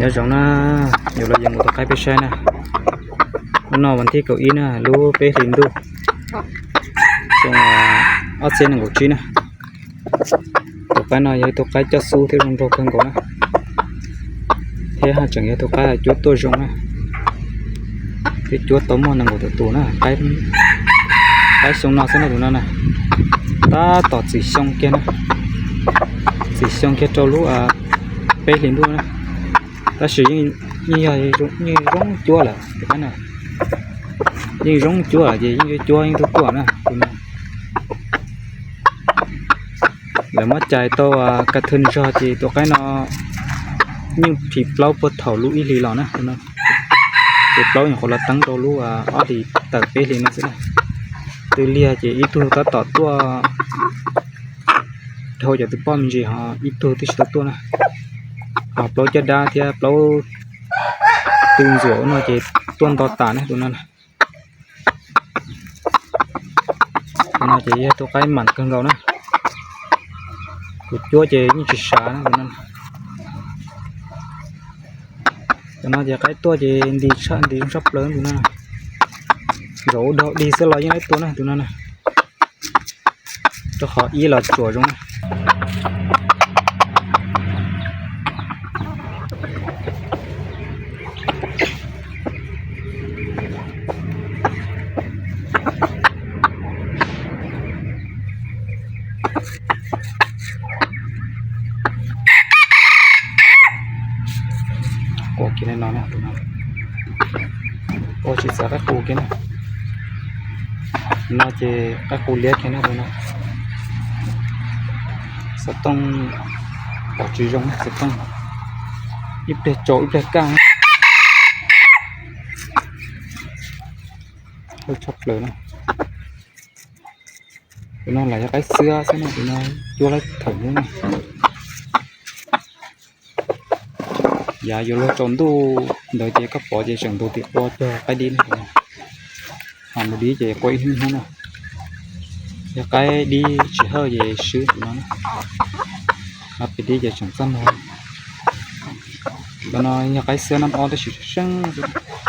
Nyob zoo na, yuav los yees kuv tus qaib peb saib na. Hnub no vas thib kaum ib na, lub peb hlis ntuj, xyoo ob txhiab nees nkaum tsib na. Tus qaib no yog ib tug qaib coj xub thiab zoo nraug kawg nkaus na, thiab haj tseem yog tus qaib cuab tuaj zoo na, thiab cuab tau muaj nees nkaum tawm tus na. Qaib xyoo no xwb na tus no na, tab tom txim xyoo kiag na, txim xyoo kiag rau lub peb hlis ntuj na, tab sis yeej yog yeej zoo cuab lawm tus qaib na, yeej zoo cuab lawm ces yeej yuav cuab yeej tuaj tuaj na tus no. Lawv muab cais tau ka thw zog ces tus qaib no yeej phim plaub puag thaum lub ib hlis los na tus no, ces plaub nyuam qhuav los teeb rau lub ob hlis tawm peb hlis no xwb na. Twb liag ces ib tug tab tom tuaj dhau cov tw poj me ntsis ho ib tug twb tsis tau tuaj na. Ho plaub caj dab thiab plaub tw ntxuam no ces tuaj nto tas na tus no. Tus no ces yog tus qaib mam kawg nkaus na, kuv cuab ces yeej tsis sav na tus no. Tus no ces qaib tuaj ces nti tshaj nti tshaj plaws tus no, zaum ua dog dig xwb los yeej laib tua na tus no na, rau qhov ib los tsuam zoo na. Qua kiag no, ua tsis txawv qaib qus kiag na. No ces qaib qus liab kiag na no. Xov tooj pom tsis zoo na, xov tooj ib pliag tsau ib pliag kaj. Tshaj plaws na. Tus no lam yog qaib xwb xwb no, tus no cuab laib thawm hnub na. Yav yuav luag tsaus ntuj ntawd ces koj pom ces tseem ntus tim qua cog qaib dib na. Ho mus dib ces qua ib hnub hnub na. Yog qaib dib tsis hawj ces swb tus no na. Ho pem dib ces tseem txaj muag. Tus no yog qaib xwb nab ob tab sis seeb,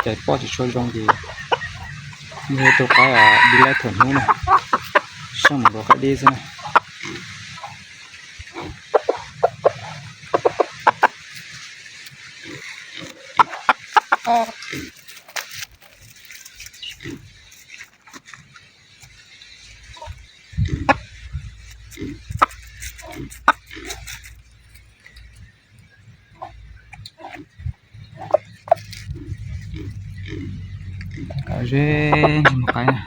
cais poj tsis tshua zoo ces yog ib tug qaib dib laib thawm hnub na, seej mus nkaus qaib dib xwb na. Ze mus qaib na.